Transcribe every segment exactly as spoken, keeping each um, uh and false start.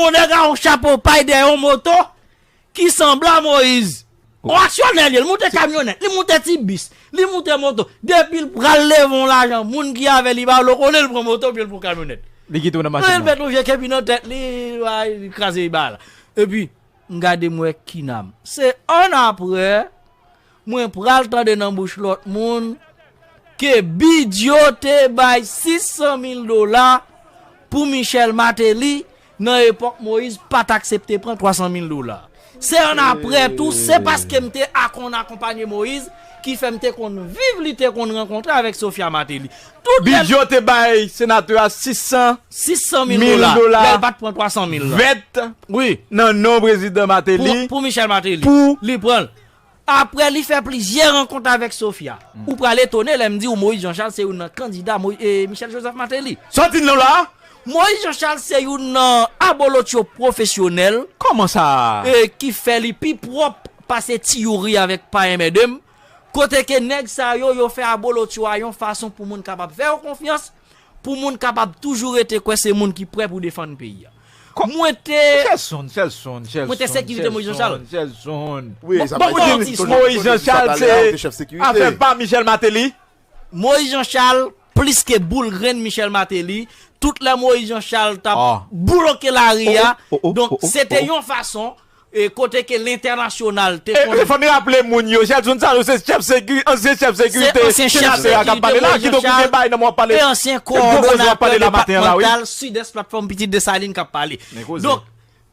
Yon nèg a yon chapo pay dèyè yon moto ki sanble a Moyiz. On aksyonè li ye, li moute kamyonèt, li moute ti bis, li moute moto. Depi l pral leve yon lajan, moun ki avè li ba l, ou konnen l pran moto oubyen l pran kamyonèt. Li kite w nan machin nan. Li met yon vye kepi nan tèt li, li kraze li ba la. Epi, m gade m wè Kinam. Se annapre, mwen pral tande nan bouch lòt moun ke Bidyo te bay sis san mil dola pou Michel Martelly nan epòk Moyiz pa t aksepte pran twa san mil dola. Se annapre tou, se paske m te akonn akonpanye Moyiz ki fè m te konn viv, li te konn rankontre avèk Sophia Martelly. Tout lè Bidyo te bay senatè a sis san sis san mil mil dola, dola lè l pa t pran twa san mil la. Vèt Wi. Nan non prezidan Martelly. Pou, pou Michel Martelly. Pou li pran l. Apre li fè plizyè rankont avèk Sophia. Ou pral etone lè m di w Moïse Jean Charles se youn nan kandida Moïse, e, Michel Joseph Martelly. Sa w di non la? Moïse Jean Charles se youn nan abolotyo pwofesyonèl. Kòman sa? E ki fè li pi pwòp pase Ti Youri avèk Payen Mèdem. Kote ke nèg sa yo, yo fè abolotyo a yon fason pou moun kapab fè yo konfyans, pou moun kapab toujou rete kwè se moun ki prè pou defann peyi a. Mwen te, Chèlson, Chèlson, Chèlson, mwen te sekirite Moïse Jean Charles. Chèlson. Wi, bon, sa bon, pa bon, Moïse Jean Charles se afè pa Michel Martelly. Moïse Jean Charles plis ke boul grenn Michel Martelly. Tout lè Moïse Jean Charles t ap bloke lari a. Donk, se te yon fason e kote ke lentènasyonal te konnen. E fò n raple moun yo, Chèlson Sanon se chèf seki-, ansyen chèf sekirite senatè a k ap pale la, kidonk ou gen bagay nan men w ap pale, e ansyen kowòdonatè depatmantal Sidès Platfòm Pitit Desalin k ap pale. Donk,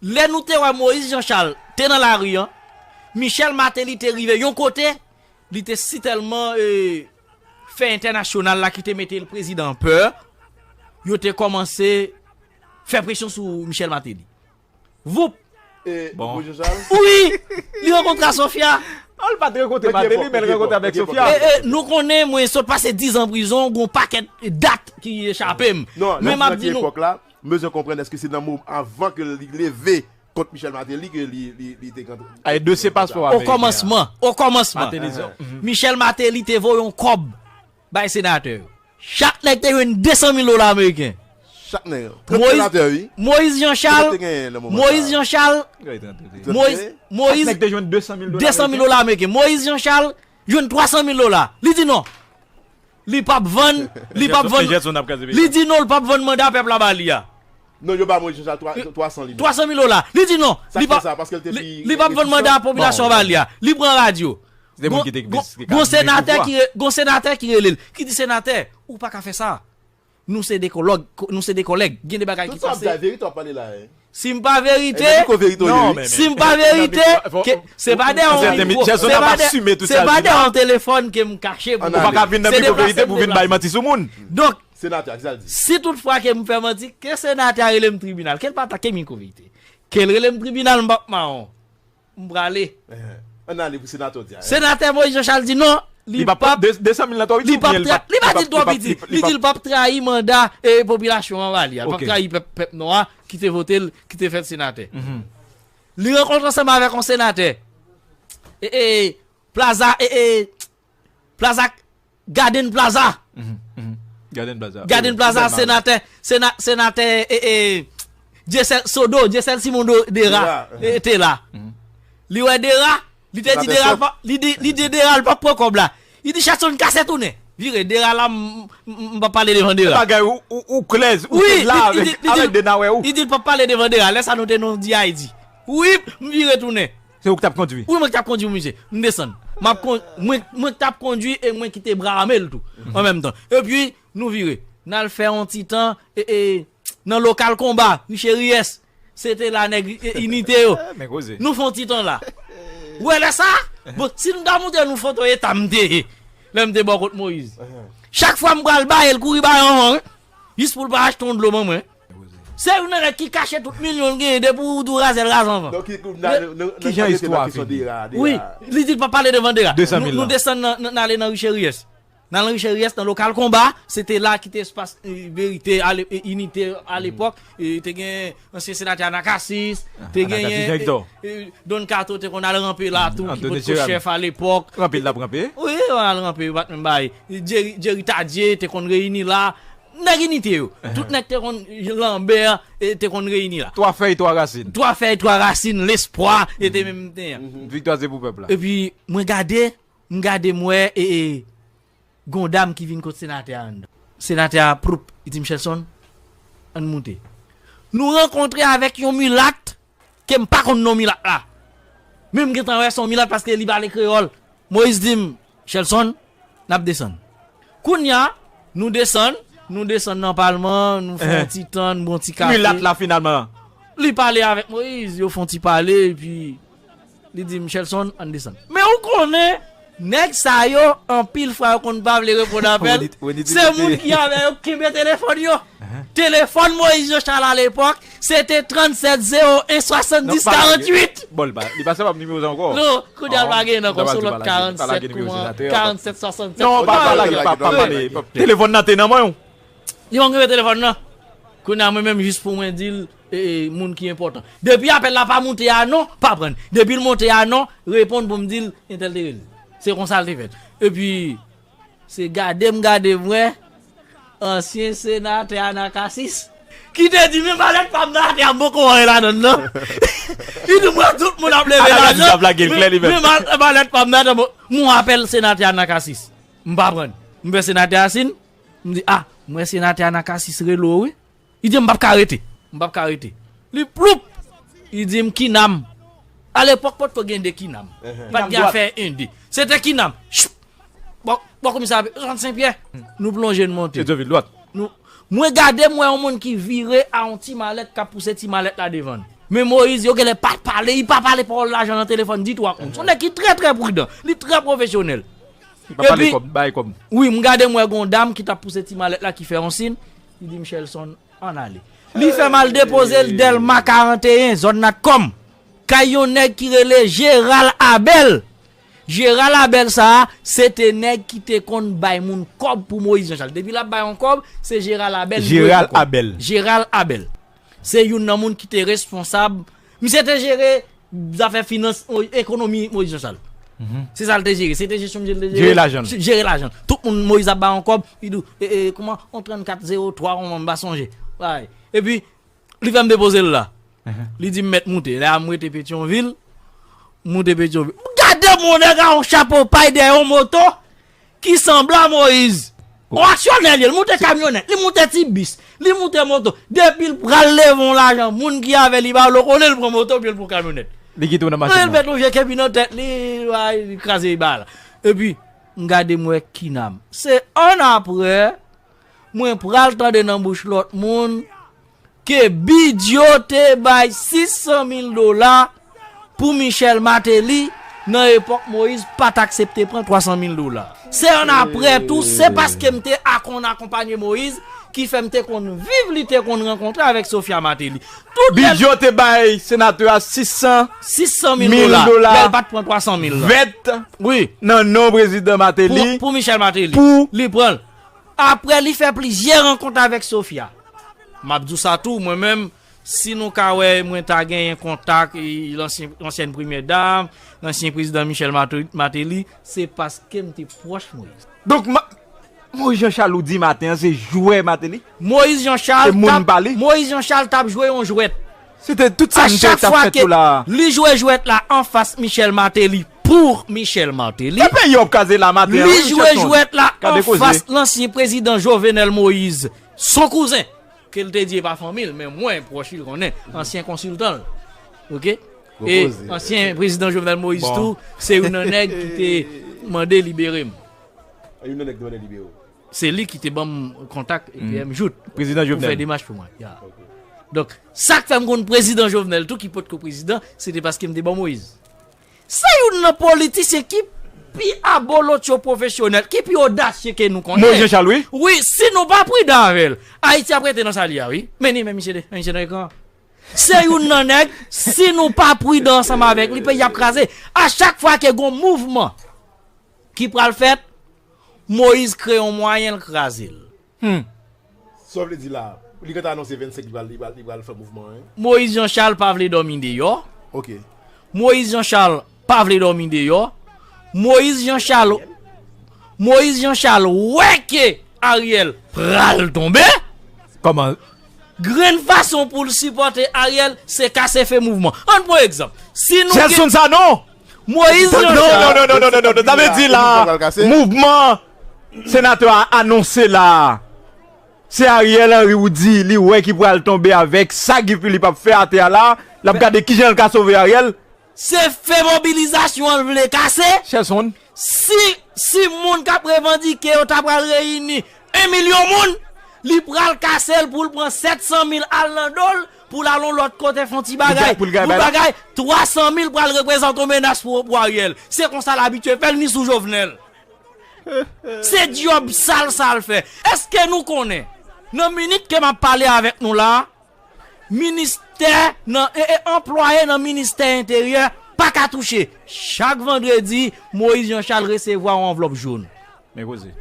lè nou te wè Moïse Jean Charles te nan lari an, Michel Martelly te rive yon kote, li te sitèlman, e, fè entènasyonal la ki te mete l prezidan pè, yo te kòmanse fè presyon sou Michel Martelly. Voup. E, bon. Wi, li rankontre a Sofia. Non, li pa t rankontre Martelly, men li rankontre avèk Sofia. E, e, nou konnen, mwen sot pase diz an prizon, gon pakèt dat ki echape m. Non, men m ap di nou. Epòk la, m bezwen konprann èske se nan mo-, avan ke li leve kont Michel Martelly ke li, li, li te kontre. Ay, dosye paspò ameriken an. O kòmansman, o kòmansman. Michel Martelly te voye yon kòb bay senatè yo. Chak nèg te jwenn de san mil dola ameriken. Chak nèg. Trant senatè, wi. Moïse Jean Charles, Moïse Jean Charles, Moïse, Moïse, chak nèg te jwenn de san mil dola ameriken. Moïse Jean Charles jwenn twa san mil dola. Li di non. Li p ap vann, li p ap vann. Li di non, li p ap vann manda pèp la ba li a. Non, yo ba Moïse Jean Charles twa san li menm. Twa san mil dola. Li di non. Li p ap, li p ap vann manda popilasyon an ba li a. Li pran radyo. Gon senatè ki re-, gon senatè ki rele l, ki di, "Senatè, ou pa ka fè sa. Nou se de kòlèg, nou se de kòlèg. Gen de bagay ki pase." Tout sa w ap di a verite w ap pale la, hein. Si m pa verite, si m pa verite, se pa dèyè yon mikwo, se pa dèyè yon telefòn ke m kache pou. Ou pa ka vin nan mikwo verite pou vin bay manti sou moun. Donk, si toutfwa ke m fè manti, ke senatè a rele m tribinal, ke l pa atake mikwo verite. Ke l rele m tribinal, m p ap mawon. M prale. Ann ale pou senatè w di a. Senatè Moïse Jean Charles di non, li p ap, li p ap tra-, li pa di l twò piti. Li di l p ap trayi manda e popilasyon an ba li a. Li p ap trayi pèp, pèp nwa a ki te vote l, ki te fè l senatè. Li rankontre ansanm avèk yon senatè. E, e, Plaza, e, e, Plaza, Garden Plaza. Garden Plaza. Garden Plaza, senatè, sena-, senatè, e, e, Dieuseul, Sodo, Dieuseul Simon Do-, Dera, e, te la. Li wè Dera, li te di Dera, li di, li di Dera, l p ap pran kòb la. Li di, "Chèlson, kase tounen." Vire, Dera la, m, m, m p ap pale devan Dera. Bagay, ou, ou, ou klèz, ou te la avèk, avèk Denawè ou. Li di l p ap pale devan Dera. Lè sa nou te nan D I D. Wi, m vire tounen. Se ou ki t ap kondwi? Wi, mwen ki t ap kondwi, misye. M desann. M ap kon-, mwen, mwen ki t ap kondwi e mwen ki te bra ame l tou, an menm tan. Epi, nou vire. N al fè yon ti tan, e, e, nan lokal konba, Richeries. Se te la nèg, e, inite yo. Nou fè yon ti tan la. Ou wè lè sa? Bon, si m ta montre nou foto eta m te ye, lè m te bò kot Moïse. Chak fwa m pral ba l, kouri ba l anvan, wi. Jis pou l pa achte yon dlo ban mwen. Se youn nan nèg ki kache tout milyon l genyen depi w di w razè l razè anvan. Donk, ki, ki, nan, nan, nan, nan istwa a fini? Wi, li di l p ap pale devan Dera. Nou, nou desann nan, nan, n ale nan Richeries. Nan Richeries, nan lokal konba, se te la ki te espas, e, verite, ale-, e, inite alepòk. E, te gen ansyen senatè Anacasis, te genyen, e, e, Don Kato te konn al ranpe la tou, ki potko chèf alepòk. Ranpe l t ap ranpe? Wi, al ranpe, yo pa t menm bay. Jerry, Jerry Tardieu te konn reyini la. Nèg inite yo. Tout nèg te konn Lanbè, e, te konn reyini la. Twa fèy, twa rasin. Twa fèy, twa rasin, lespwa, e te menm te an. Viktwa se pou pèp la. Epi, mwen gade, m gade, m wè, e, e, gon dam ki vin kot senatè a anndan. Senatè a, proup, li di m, Chelson, ann moute. Nou rankontre avèk yon milat, ke m pa konn non milat la. Men m gentan wè se yon milat paske li pale kreyòl. Moyiz di m, Chelson, n ap desann. Kounye a, nou desann, nou desann nan palman, nou fè yon ti tann, bon ti kafe. Milat la finalman. Li pale avèk Moyiz, yo fè yon ti pale, epi li di m, Chelson, ann desann. Men ou konnen, nèg sa yo, anpil fwa yo konn pa vle reponn apèl. Se moun ki avè yo ki kenbe telefòn yo. Telefòn Moyiz Jean Charles alepòk, se te trannsèt zewo en swasanndis karanntuit. Bon, li pa, li pa sanble nimewo sa ankò. Non, kounye a l pa gen nan konso lòt karannsèt, kouman, karannsèt swasannsèt. Non, pa, pa lage, pa, pa pale. Telefòn nan te nan men w. Li pa gen telefòn nan. Kounye a mwen menm jis pou mwen di l, e, e, moun ki enpòtan. Depi apèl la pa moute a non, pa pran. Depi l monte a non, reponn pou m di l, entèl te rele. Se konsa l te fèt. Epi, se gade m gade m wè, ansyen senatè Anacacis, ki te di, men malèt pa m nan atè a, m poko wè anyen ladan l non. Li di, mwen, tout moun ap leve lajan. Anacacis ap lage l klè li menm. Men mal-, malèt pa m nan atè a, m wè apèl senatè Anacacis. M pa pran. M fè senatè a siy, m di, a, m wè senatè Anacacis rele w wi. Li di m, m p ap ka rete. M p ap ka rete. Li ploup. Li di m, Kinam. Alepòk, potko gen de Kinam. Pa t gen afè en de. Se te Kinam. Chp! Bò, bò komisè a, zòn Sen Pyè. Nou plonje, n monte. Se Dovil dwat. Nou, mwen gade, m wè yon moun ki vire a yon ti malèt, k ap pouse ti malèt la devan l. Men Moyiz, yo genlè pa pale, li pa pale pawòl lajan nan telefòn ditou ak moun. Se yon nèg ki trè, trè pridan. Li trè pwofesyonèl. Li pa pale kòb, bay kòb. Wi, m gade, m wè gon dam ki t ap pouse ti malèt la ki fè yon siy. Li di m, Chelson, ann ale. Li fè m al depoze l Dèlma karanteyen, zòn Natcom. Kay yon nèg ki rele Jeral Abèl. Jeral Abèl sa a, se te nèg ki te konn bay moun kòb pou Moyiz Jan Chal. Depi l ap bay yon kòb, se Jeral Abèl li voye pou kòb. Jeral Abèl. Jeral Abèl. Se youn nan moun ki te responsab. Misye te jere zafè finans, o, ekonomi Moyiz Jan Chal. Se sa l te jere. Se te jesyon misye l te jere. Jere lajan l. Jere lajan l. Tout moun Moyiz ap bay yon kòb, li di w, e, e, kòman, yon trannkat zewo twa, kòman, m pa sonje. Epi, li fè m depoze l la. Li di m mèt moute. Lè a m rete Petyonvil. M moute Petyonvil. M gade yon nèg a yon chapo pay dèyè yon moto ki sanble a Moyiz. Yon aksyonè li ye. Li moute kamyonèt. Li moute ti bis. Li moute moto. Depi l pral leve yon lajan, moun ki avè li pa vle konnen l pran moto, byen l pran kamyonèt. Li kite w nan machin nan. Li met yon vye kepi nan tèt li, li kraze li ba la. Epi, m gade m wè Kinam. Se annapre, mwen pral tande nan bouch lòt moun, ke Bidyo te bay sis san mil dola pou Michel Martelly nan epòk Moyiz pa t aksepte pran twa san mil dola. Se annapre tou, se paske m te akonn akonpanye Moyiz ki fè m te konn viv, li te konn rankontre avèk Sophia Martelly. Tout lè Bidyo te bay senatè a sis san mil dola, sis san mil dola, lè l pa t pran twa san mil la. Vèt, wi, nan non prezidan Martelly. Pou, pou Michel Martelly. Pou li pran l. Apre li fè plizyè rankont avèk Sophia. M ap di w sa tou, mwen menm, si nou ka wè mwen ta genyen kontak, e, lansyen, lansyèn premyè dam, lansyen prezidan Michel Marto-, Martelly, se paske m te pwòch Moyiz. Donk, ma-, Moyiz Jan Chal ou di maten an, se jwè Martelly? Moyiz Jan Chal t ap, Moyiz Jan Chal t ap jwe yon jwèt. Se te tout sa m te t ap fè tou la. Li jwe jwèt la anfas Michel Martelly pou Michel Martelly. Ki peyi w ap kraze la maten an, wi, Chelson? Li jwe jwèt la anfas lansyen prezidan Jovenel Moïse, son kouzen, ke l te di e pa fanmi l, men mwen, pwòch li, l konnen, ansyen konsiltan l. Oke? E ansyen prezidan Jovenel Moïse tou, se youn nan nèg ki te mande libere m. Youn nan nèg ki te mande libere w. Se li ki te ban m kontak E P M Jout pou fè demach pou mwen. Ya. Donk, sa k fè m konn prezidan Jovenel tou, ki potko prezidan, se te paske m te bò Moïse. Se youn nan politisyen ki pi abolotcho pwofesyonèl, ki pi odasye ke nou konnen. Moïse Jean Charles, wi. Wi, si nou pa pridan avè l, Ayiti ap rete nan sa li a, wi. Men ni, men misye de, men misye nan ekran. Se youn nan nèg, si nou pa pridan ansanm avèk li, peyi ap kraze. A chak fwa ke gon mouvman ki pral fèt, Moïse kreye yon mwayen l kraze l. Hmm. Sa w vle di la? Li gentan anonse vennsenk li pral, li pral, li pral fè mouvman an, wi. Moïse Jean Charles pa vle dòmi deyò. Ok. Moïse Jean Charles pa vle dòmi deyò. Moïse Jean Charles, Moïse Jean Charles wè ke Ariel pral tonbe. Kòman? Grenn fason pou l sipòte Ariel, se kase fè mouvman. Ann pran egzanp. Si nou gen Gelson Sanon! Moyiz Jean Chal. Non, non, non, non, non, non. Sa vle di la, mouvman senatè a anonse la, se Ariel Henry ou di, li wè ki pral tonbe avèk sa Guy Philippe ap fè atè a la, l ap gade kijan l ka sove Ariel. Se fè mobilizasyon an l vle kase. Gelson. Si, si moun k ap revandike yo ta pral reyini en milyon moun, li pral kase l pou l pran sèt san mil al nan do l, pou l al yon lòt kote fè yon ti bagay. Pou l gay Pou bay la. Bagay, twa san mil pral reprezante yon menas pou, pou Ariel. Se konsa l abitye fè l ni sou Jovenel. Se djòb sal sa l fè. Èske nou konnen, nan minit ke m ap pale avèk nou la, ministè nan e, e anplwaye nan ministè enteryè pa ka touche. Chak vandredi, Moyiz Jean Chal resevwa yon anvlòp jòn. Men koze.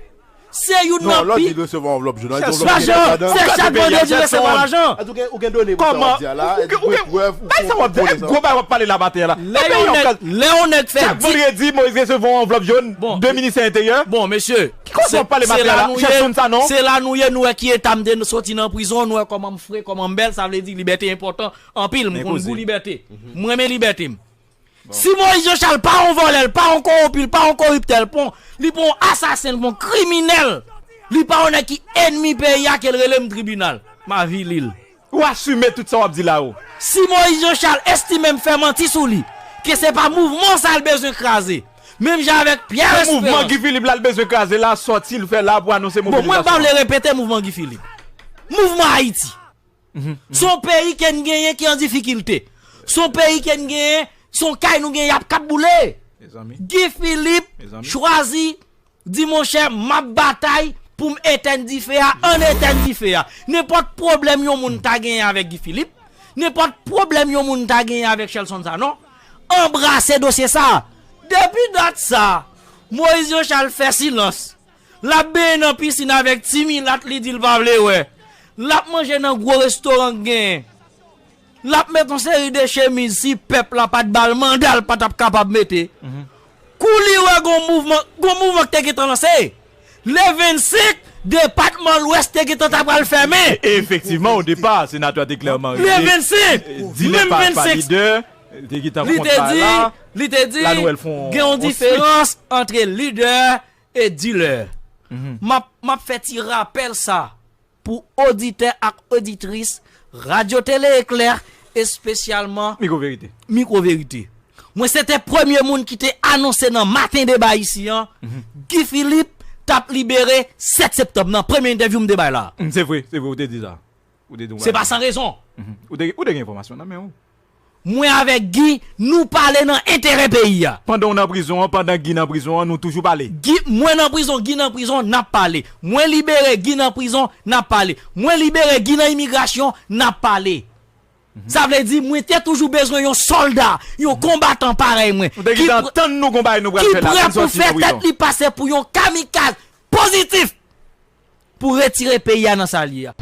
Se youn Non, nan lòt pi. li resevwa anvlòp jòn. Lajan, se chak vandredi resevwa lajan. Ou gen, ou gen done pou sa w ap di a la. Ou gen prèv ou Bay sa w ap di. Gwo bagay w ap pale la maten la. Lè yon nèg, lè yon nèg fè Chak vandredi, Moyiz resevwa yon anvlòp jòn Bon. De ministè enteryè. Bon, mesye. Ki kote w ap pale maten la? Se la nou ye. Gelson Sanon. Se la nou ye, nou wè ki eta m te soti nan prizon, nou wè kòman m fre, kòman m bèl, sa vle di libète enpòtan anpil, m Men konn koze. Gou libète. M renmen libète m. Si Moyiz Jean Chal pa yon vòlè, l pa yon kowonpi, l pa yon koriptè, l pa yon, li pa yon asasen, l pa yon kriminèl, li pa yon nèg ki ènmi peyi a ke l rele m tribinal, m avili l. Ou asime tout sa w ap di la ou. Si Moyiz Jean Chal estime m fè manti sou li, ke se pa mouvman sa l bezwen kraze, menm jan avèk Pierre Se mouvman Espérance. Guy Philippe la l bezwen kraze la, sòti l fè la pou anonse Bon, mwen m pa mobilizasyon. Vle repete mouvman Guy Philippe. Mouvman Ayiti. Se yon peyi ke n genyen ki an difikilte. Se yon peyi ke n genyen, se yon kay nou genyen y ap k ap boule. Mezanmi. Guy Philippe Mezanmi. Chwazi di, monchè, m ap batay pou m etèn dife a, ann etèn dife a. Nenpòt pwoblèm yon moun ta genyen avèk Guy Philippe, nenpòt pwoblèm yon moun ta genyen avèk Shelson Sanon, anbrase dosye sa. Depi dat sa, Moyiz Jean Chal fè silans. L ap benyen nan pisin avèk ti milat li di l pa vle wè. L ap manje nan gwo restoran k genyen. L ap met yon seri de chemiz si pèp la pa t ba l manda l pa t ap kapab mete. Kou li wè gon mouvman, gon mouvman k te gentan lanse. Le vennsenk, depatman Lwès te gentan ta pral fèmen. Efektivman, o depa, senatè a te klèman Le vennsenk, di menm pa pa vennsenk, lidè, te gentan li kont te bagay di, la. li te di, La nou wè l fè yon, gen yon yon diferans antre lidè e dilè. M ap, m ap fè ti rapèl sa pou oditè ak oditris Radyo Tele Eklè, espesyalman Mikwo verite. Mikwo Verite. Mwen se te premye moun ki te anonse nan maten deba isi an, Guy Philippe t ap libere sèt septanm nan premye entèvyou m te bay la. Mm, Se vre, se vre, ou te di sa. Ou te di yon Se pa bagay. San rezon. Mhm. Ou te, ou te gen enfòmasyon nan men ou. Mwen avèk Guy, nou pale nan enterè peyi a. Pandan ou nan prizon an, pandan Guy nan prizon an, nou toujou pale. Guy, mwen nan prizon, Guy nan prizon, n ap pale. Mwen libere, Guy nan prizon, n ap pale. Mwen libere, Guy nan imigrasyon, n ap pale. Sa vle di, mwen te toujou bezwen yon sòlda, yon konbatan parèy mwen. Nou te ki gentan pr- tann nou gon bagay nou pral ki fè la, prè pou n pou sòti fè nan tèt prizon. Li pase pou yon kamikaz pozitif pou retire peyi a nan sa l ye a.